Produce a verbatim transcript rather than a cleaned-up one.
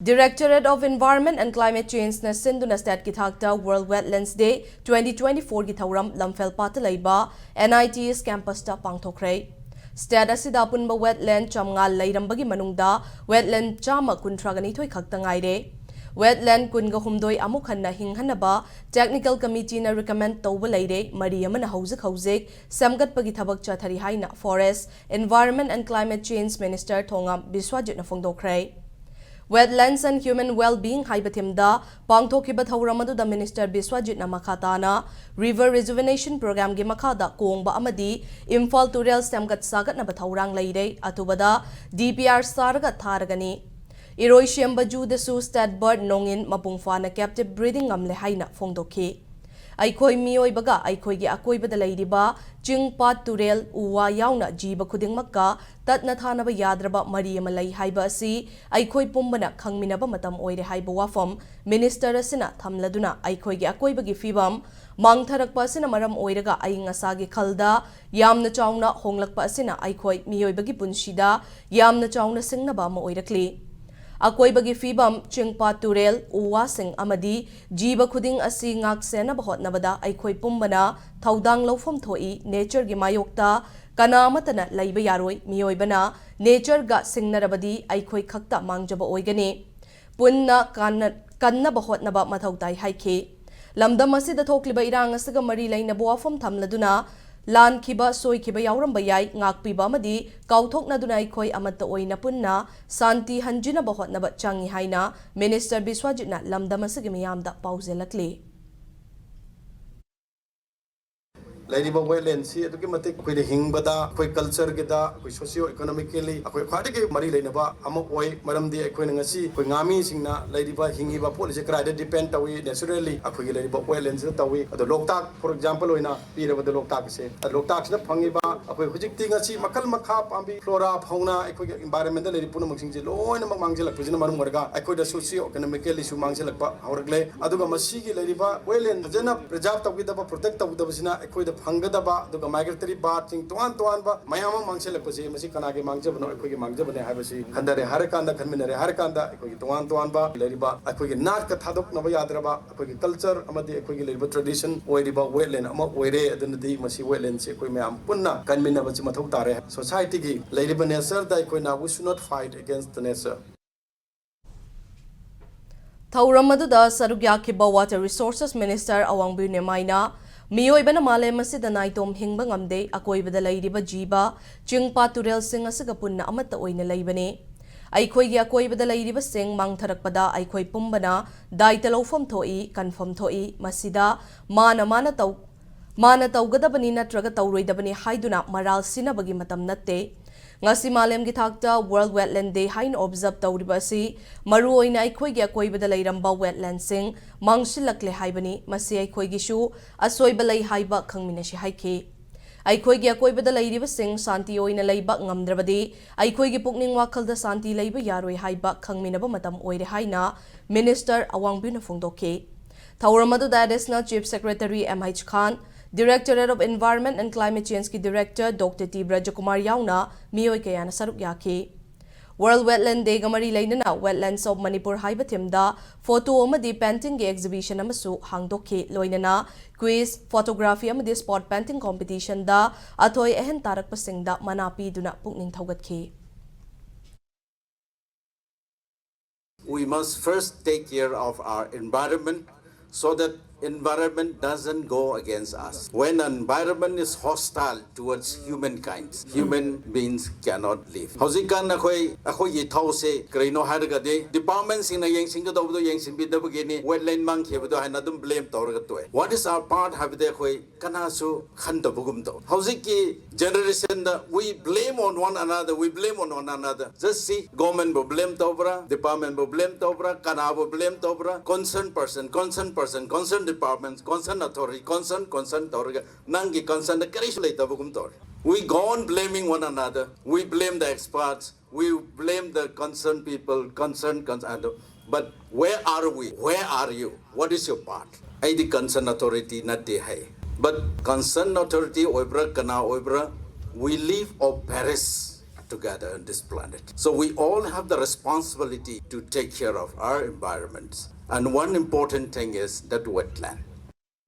Directorate of Environment and Climate Change-ꯅ ꯁꯤꯟꯗꯨꯅ state-ꯀꯤ ꯊꯥꯛꯇ World Wetlands Day twenty twenty-four-ꯒꯤ ꯊꯧꯔꯝ ꯂꯝꯐꯦꯜ ꯄꯥꯠꯇ ꯂꯩꯕ N I T S campus-ꯇ ꯄꯥꯡꯊꯣꯛꯈ꯭ꯔꯦ꯫ State ꯑꯁꯤꯗ ꯑꯄꯨꯟꯕ wetland ꯆꯥꯝꯃꯉꯥ ꯂꯩꯔꯝꯕꯒꯤ ꯃꯅꯨꯡꯗ wetland ꯆꯥꯝꯃ ꯀꯨꯟꯊ꯭ꯔꯥꯒ ꯅꯤꯊꯣꯏ ꯈꯛꯇ ꯉꯥꯏꯔꯦ꯫ Wetland ꯀꯨꯟꯒ ꯍꯨꯝꯗꯣꯏ ꯑꯃꯨꯛ ꯍꯟꯅ ꯍꯤꯡꯍꯟꯅꯕ Technical Committee-ꯅ recommend ꯇꯧꯕ ꯂꯩꯔꯦ, ꯃꯔꯤ ꯑꯃꯅ ꯍꯧꯖꯤꯛ ꯍꯧꯖꯤꯛ ꯁꯦꯝꯒꯠꯄꯒꯤ ꯊꯕꯛ ꯆꯠꯊꯔꯤ ꯍꯥꯏꯅ Forest, Environment and Climate Change Minister Thongam ꯕꯤꯁ꯭ꯋꯥꯖꯤꯠꯅ ꯐꯣꯡꯗꯣꯛꯈ꯭ꯔꯦ꯫ Wetlands and Human Well-being ꯍꯥꯏꯕ theme-ꯗ ꯄꯥꯡꯊꯣꯛꯈꯤꯕ ꯊꯧꯔꯝ ꯑꯗꯨꯗ Minister ꯕꯤꯁ꯭ꯋꯥꯖꯤꯠꯅ ꯃꯈꯥ ꯇꯥꯅ River Rejuvenation Program-ꯒꯤ ꯃꯈꯥꯗ ꯀꯣꯡꯕ ꯑꯃꯗꯤ ꯏꯝꯐꯥꯜ ꯇꯨꯔꯦꯜ ꯁꯦꯝꯒꯠ ꯁꯥꯒꯠꯅꯕ ꯊꯧꯔꯥꯡ ꯂꯩꯔꯦ, ꯑꯊꯨꯕꯗ D P R ꯁꯥꯔꯒ ꯊꯥꯔꯒꯅꯤ꯫ ꯏꯔꯣꯏꯁꯦꯝꯕ ꯖꯨꯗꯁꯨ state bird ꯅꯣꯡꯏꯟ ꯃꯄꯨꯡ ꯐꯥꯅ captive breeding ꯉꯝꯂꯦ ꯍꯥꯏꯅ ꯐꯣꯡꯗꯣꯛꯈꯤ꯫ ꯑꯩꯈꯣꯏ ꯃꯤꯑꯣꯏꯕꯒ ꯑꯩꯈꯣꯏꯒꯤ ꯑꯀꯣꯏꯕꯗ ꯂꯩꯔꯤꯕ ꯆꯤꯡ, ꯄꯥꯠ, ꯇꯨꯔꯦꯜ, ꯎ ꯋꯥ ꯌꯥꯎꯅ ꯖꯤꯕ ꯈꯨꯗꯤꯡꯃꯛꯀ ꯇꯠꯅ ꯊꯥꯅꯕ ꯌꯥꯗ꯭ꯔꯕ ꯃꯔꯤ ꯑꯃ ꯂꯩ ꯍꯥꯏꯕ ꯑꯁꯤ ꯑꯩꯈꯣꯏ ꯄꯨꯝꯕꯅ ꯈꯪꯃꯤꯟꯅꯕ ꯃꯇꯝ ꯑꯣꯏꯔꯦ ꯍꯥꯏꯕ ꯋꯥꯐꯝ Minister ꯑꯁꯤꯅ ꯊꯝꯂꯗꯨꯅ ꯑꯩꯈꯣꯏꯒꯤ ꯑꯀꯣꯏꯕꯒꯤ ꯐꯤꯕꯝ ꯃꯥꯡꯊꯔꯛꯄ ꯑꯁꯤꯅ ꯃꯔꯝ ꯑꯣꯏꯔꯒ ꯑꯏꯪ ꯑꯁꯥꯒꯤ ꯈꯜꯗ ꯌꯥꯝꯅ ꯆꯥꯎꯅ ꯍꯣꯡꯂꯛꯄ ꯑꯁꯤꯅ ꯑꯩꯈꯣꯏ ꯃꯤꯑꯣꯏꯕꯒꯤ ꯄꯨꯟꯁꯤꯗ ꯌꯥꯝꯅ ꯆꯥꯎꯅ ꯁꯤꯡꯅꯕ ꯑꯃ ꯑꯣꯏꯔꯛꯂꯤ꯫ ꯑꯀꯣꯏꯕꯒꯤ ꯐꯤꯕꯝ, ꯆꯤꯡ, ꯄꯥꯠ, ꯇꯨꯔꯦꯜ, ꯎ ꯋꯥꯁꯤꯡ ꯑꯃꯗꯤ ꯖꯤꯕ ꯈꯨꯗꯤꯡ ꯑꯁꯤ ꯉꯥꯛ ꯁꯦꯟꯅꯕ ꯍꯣꯠꯅꯕꯗ ꯑꯩꯈꯣꯏ ꯄꯨꯝꯕꯅ ꯊꯧꯗꯥꯡ ꯂꯧꯐꯝ ꯊꯣꯛꯏ꯫ Nature-ꯒꯤ ꯃꯥꯌꯣꯛꯇ ꯀꯅꯥ ꯑꯃꯠꯇꯅ ꯂꯩꯕ ꯌꯥꯔꯣꯏ꯫ ꯃꯤꯑꯣꯏꯕꯅ nature-ꯒ ꯁꯤꯡꯅꯔꯕꯗꯤ ꯑꯩꯈꯣꯏ ꯈꯛꯇ ꯃꯥꯡꯖꯕ ꯑꯣꯏꯒꯅꯤ꯫ ꯄꯨꯟꯅ ꯀꯥꯟꯅ-, ꯀꯟꯅꯕ ꯍꯣꯠꯅꯕ ꯃꯊꯧ ꯇꯥꯏ ꯍꯥꯏꯈꯤ꯫ ꯂꯝꯗꯝ ꯑꯁꯤꯗ ꯊꯣꯛꯂꯤꯕ ꯏꯔꯥꯡ ꯑꯁꯤꯒ ꯃꯔꯤ ꯂꯩꯅꯕ ꯋꯥꯐꯝ ꯊꯝꯂꯗꯨꯅ ꯂꯥꯟꯈꯤꯕ, ꯁꯣꯏꯈꯤꯕ ꯌꯥꯎꯔꯝꯕ ꯌꯥꯏ, ꯉꯥꯛꯄꯤꯕ ꯑꯃꯗꯤ ꯀꯥꯎꯊꯣꯛꯅꯗꯨꯅ ꯑꯩꯈꯣꯏ ꯑꯃꯠꯇ ꯑꯣꯏꯅ ꯄꯨꯟꯅ ꯁꯥꯟꯇꯤ ꯍꯟꯖꯤꯟꯅꯕ ꯍꯣꯠꯅꯕ ꯆꯪꯏ ꯍꯥꯏꯅ Minister ꯕꯤꯁ꯭ꯋꯥꯖꯤꯠꯅ ꯂꯝꯗꯝ ꯑꯁꯤꯒꯤ ꯃꯤꯌꯥꯝꯗ ꯄꯥꯎꯖꯦꯜꯂꯛꯂꯤ꯫ ꯂꯩꯔꯤꯕ wetland-ꯁꯤ ꯑꯗꯨꯛꯀꯤ ꯃꯇꯤꯛ ꯑꯩꯈꯣꯏꯅ ꯍꯤꯡꯕꯗ, ꯑꯩꯈꯣꯏ culture-ꯒꯤꯗ, ꯑꯩꯈꯣꯏ socio-economically ꯑꯩꯈꯣꯏ ꯈ꯭ꯋꯥꯏꯗꯒꯤ ꯃꯔꯤ ꯂꯩꯅꯕ ꯑꯃ ꯑꯣꯏ꯫ ꯃꯔꯝꯗꯤ ꯑꯩꯈꯣꯏꯅ ꯉꯁꯤ ꯑꯩꯈꯣꯏ ꯉꯥꯃꯤꯁꯤꯡꯅ ꯂꯩꯔꯤꯕ, ꯍꯤꯡꯉꯤꯕ ꯄꯣꯠ ꯑꯁꯤ ꯀꯗꯥꯏꯗ depend ꯇꯧꯏ? Naturally ꯑꯩꯈꯣꯏꯒꯤ ꯂꯩꯔꯤꯕ wetland-ꯁꯤꯗ ꯇꯧꯏ꯫ ꯑꯗꯣ ꯂꯣꯛꯇꯥꯛ, for example ꯑꯣꯏꯅ ꯄꯤꯔꯕꯗ ꯂꯣꯛꯇꯥꯛ ꯑꯁꯦ, ꯂꯣꯛꯇꯥꯛꯁꯤꯗ ꯐꯪꯉꯤꯕ ꯑꯩꯈꯣꯏ ꯍꯧꯖꯤꯛꯇꯤ ꯉꯁꯤ ꯃꯈꯜ ꯃꯈꯥ ꯄꯥꯝꯕꯤ, flora, fauna, ꯑꯩꯈꯣꯏꯒꯤ environment-ꯇ ꯂꯩꯔꯤꯕ ꯄꯨꯝꯅꯃꯛꯁꯤꯡꯁꯦ ꯂꯣꯏꯅꯃꯛ ꯃꯥꯡꯁꯤꯜꯂꯛꯄꯁꯤꯅ ꯃꯔꯝ ꯑꯣꯏꯔꯒ ꯑꯩꯈꯣꯏꯗ socio-economically-ꯁꯨ ꯃꯥꯡꯁꯤꯜꯂꯛꯄ ꯍꯧꯔꯛꯂꯦ꯫ ꯑꯗꯨꯒ ꯃꯁꯤꯒꯤ ꯂꯩꯔꯤꯕ wetland ꯐꯖꯅ preserve ꯇꯧꯒꯗꯕ, protect ꯇꯧꯒꯗꯕꯁꯤꯅ ꯑꯩꯈꯣꯏꯗ ꯐꯪꯒꯗꯕ, ꯑꯗꯨꯒ migratory bird ꯁꯤꯡ ꯇꯣꯉꯥꯟ ꯇꯣꯉꯥꯟꯕ ꯃꯌꯥꯝ ꯑꯃ ꯃꯥꯡꯁꯤꯜꯂꯛꯄꯁꯤ, ꯃꯁꯤ ꯀꯅꯥꯒꯤ ꯃꯥꯡꯖꯕꯅꯣ? ꯑꯩꯈꯣꯏꯒꯤ ꯃꯥꯡꯖꯕꯅꯦ ꯍꯥꯏꯕꯁꯤ ꯈꯟꯊꯔꯦ ꯍꯥꯏꯔꯀꯥꯟꯗ, ꯈꯟꯃꯤꯟꯅꯔꯦ ꯍꯥꯏꯔꯀꯥꯟꯗ, ꯑꯩꯈꯣꯏꯒꯤ ꯇꯣꯉꯥꯟ ꯇꯣꯉꯥꯟꯕ ꯂꯩꯔꯤꯕ ꯑꯩꯈꯣꯏꯒꯤ ꯅꯥꯠꯀ ꯊꯥꯗꯣꯛꯅꯕ ꯌꯥꯗ꯭ꯔꯕ, ꯑꯩꯈꯣꯏꯒꯤ culture ꯑꯃꯗꯤ ꯑꯩꯈꯣꯏꯒꯤ ꯂꯩꯔꯤꯕ tradition ꯑꯣꯏꯔꯤꯕ wetland ꯑꯃ ꯑꯣꯏꯔꯦ꯫ ꯑꯗꯨꯅꯗꯤ ꯃꯁꯤ wetland ꯁꯤ ꯑꯩꯈꯣꯏ ꯃꯌꯥꯝ ꯄꯨꯟꯅ ꯀꯟꯃꯤꯟꯅꯕꯁꯤ ꯃꯊꯧ ꯇꯥꯔꯦ꯫ Society ꯒꯤ ꯂꯩꯔꯤꯕ nature ꯗ ꯑꯩꯈꯣꯏꯅ, we should not fight against the nature꯫ ꯊꯧꯔꯝ ꯑꯗꯨꯗ ꯁꯔꯨꯛ ꯌꯥꯈꯤꯕ Water Resources Minister ꯑꯋꯥꯡꯕꯤꯔ ꯅꯦꯃꯥꯏꯅ ꯃꯤꯑꯣꯏꯕꯅ ꯃꯥꯂꯦꯝ ꯑꯁꯤꯗ ꯅꯥꯏꯇꯣꯝ ꯍꯤꯡꯕ ꯉꯝꯗꯦ, ꯑꯀꯣꯏꯕꯗ ꯂꯩꯔꯤꯕ ꯖꯤꯕ, ꯆꯤꯡ ꯄꯥꯠ ꯇꯨꯔꯦꯜꯁꯤꯡ ꯑꯁꯤꯒ ꯄꯨꯟꯅ ꯑꯃꯠꯇ ꯑꯣꯏꯅ ꯂꯩꯕꯅꯤ꯫ ꯑꯩꯈꯣꯏꯒꯤ ꯑꯀꯣꯏꯕꯗ ꯂꯩꯔꯤꯕꯁꯤꯡ ꯃꯥꯡꯊꯔꯛꯄꯗ ꯑꯩꯈꯣꯏ ꯄꯨꯝꯕꯅ ꯗꯥꯏꯇ ꯂꯧꯐꯝ ꯊꯣꯛꯏ, ꯀꯟꯐꯝ ꯊꯣꯛꯏ꯫ ꯃꯁꯤꯗ ꯃꯥꯅ ꯃꯥꯅ ꯇꯧ ꯃꯥꯅ ꯇꯧꯒꯗꯕꯅꯤ ꯅꯠꯇ꯭ꯔꯒ ꯇꯧꯔꯣꯏꯗꯕꯅꯤ ꯍꯥꯏꯗꯨꯅ ꯃꯔꯥꯜ ꯁꯤꯅꯕꯒꯤ ꯃꯇꯝ ꯅꯠꯇꯦ꯫ ꯉꯁꯤ ꯃꯥꯂꯦꯝꯒꯤ ꯊꯥꯛꯇ World Wetland Day ꯍꯥꯏꯅ observe ꯇꯧꯔꯤꯕ ꯑꯁꯤ ꯃꯔꯨꯑꯣꯏꯅ ꯑꯩꯈꯣꯏꯒꯤ ꯑꯀꯣꯏꯕꯗ ꯂꯩꯔꯝꯕ wetland ꯁꯤꯡ ꯃꯥꯡꯁꯤꯜꯂꯛꯂꯦ ꯍꯥꯏꯕꯅꯤ꯫ ꯃꯁꯤ ꯑꯩꯈꯣꯏꯒꯤꯁꯨ ꯑꯁꯣꯏꯕ ꯂꯩ ꯍꯥꯏꯕ ꯈꯪꯃꯤꯟꯅꯁꯤ ꯍꯥꯏꯈꯤ꯫ ꯑꯩꯈꯣꯏꯒꯤ ꯑꯀꯣꯏꯕꯗ ꯂꯩꯔꯤꯕꯁꯤꯡ ꯁꯥꯟꯇꯤ ꯑꯣꯏꯅ ꯂꯩꯕ ꯉꯝꯗ꯭ꯔꯕꯗꯤ ꯑꯩꯈꯣꯏꯒꯤ ꯄꯨꯛꯅꯤꯡ ꯋꯥꯈꯜꯗ ꯁꯥꯟꯇꯤ ꯂꯩꯕ ꯌꯥꯔꯣꯏ ꯍꯥꯏꯕ ꯈꯪꯃꯤꯟꯅꯕ ꯃꯇꯝ ꯑꯣꯏꯔꯦ ꯍꯥꯏꯅ Minister ꯑꯋꯥꯡꯕꯤꯔꯅ ꯐꯣꯡꯗꯣꯛꯈꯤ꯫ ꯊꯧꯔꯝ ꯑꯗꯨꯗ Additional Chief Secretary M H Khan, Directorate of Environment and Climate Change ꯀꯤ Director Doctor T ꯕ꯭ꯔꯖꯀꯨꯃꯥꯔ ꯌꯥꯎꯅ ꯃꯤꯑꯣꯏ ꯀꯌꯥꯅ ꯁꯔꯨꯛ ꯌꯥꯈꯤ꯫ World Wetland Day ꯒ ꯃꯔꯤ ꯂꯩꯅꯅ Wetlands of Manipur ꯍꯥꯏꯕ theme ꯗ photo ꯑꯃꯗꯤ painting ꯒꯤ exhibition ꯑꯃꯁꯨ ꯍꯥꯡꯗꯣꯛꯈꯤ꯫ ꯂꯣꯏꯅꯅ quiz, photography ꯑꯃꯗꯤ spot painting competition ꯗ ꯑꯊꯣꯏ ꯑꯍꯦꯟ ꯇꯥꯔꯛꯄꯁꯤꯡꯗ ꯃꯅꯥ ꯄꯤꯗꯨꯅ ꯄꯨꯛꯅꯤꯡ ꯊꯧꯒꯠꯈꯤ꯫ We must first take care of our environment so that environment doesn't go against us. When environment is hostile towards humankind, human beings cannot live. ꯍꯧꯖꯤꯛꯀꯥꯟ ꯑꯩꯈꯣꯏ ꯑꯩꯈꯣꯏꯒꯤ ꯊꯧꯁꯦ ꯀꯔꯤꯅꯣ ꯍꯥꯏꯔꯒꯗꯤ department ꯁꯤꯡꯅ ꯌꯦꯡꯁꯤꯟꯒꯗꯧꯕꯗꯣ ꯌꯦꯡꯁꯤꯟꯕꯤꯗꯕꯒꯤꯅꯤ, wetland ꯃꯥꯡꯈꯤꯕꯗꯣ ꯍꯥꯏꯅ ꯑꯗꯨꯝ blame ꯇꯧꯔꯒ ꯇꯣꯛꯑꯦ꯫ What is our part ꯍꯥꯏꯕꯗꯤ ꯑꯩꯈꯣꯏ ꯀꯅꯥꯁꯨ ꯈꯟꯗꯕꯒꯨꯝ ꯇꯧ꯫ ꯍꯧꯖꯤꯛꯀꯤ generation the we blame on one another, we blame on one another. Just see, government ꯕꯨ blame ꯇꯧꯕ꯭ꯔꯥ, department ꯕꯨ blame ꯇꯧꯕ꯭ꯔꯥ, ꯀꯅꯥꯕꯨ blame ꯇꯧꯕ꯭ꯔꯥ? Concern person, concern person, concern department, concern authority, concern, concern ꯇꯧꯔꯒ ꯅꯪꯒꯤ concern ꯗ ꯀꯔꯤꯁꯨ ꯂꯩꯇꯕꯒꯨꯝ ꯇꯧꯔꯦ꯫ We go on blaming one another, we blame the experts, we blame the concerned people, concerned, concerned, but where are we? Where are you? What is your part? ꯑꯩꯗꯤ concern authority ꯅꯠꯇꯦ ꯍꯥꯏ꯫ But concerned authority ꯑꯣꯏꯕ꯭ꯔꯥ, ꯀꯅꯥ ꯑꯣꯏꯕ꯭ꯔꯥ, we live or perish together on this planet. So we all have the responsibility to take care of our environments. And one important thing is that wetland.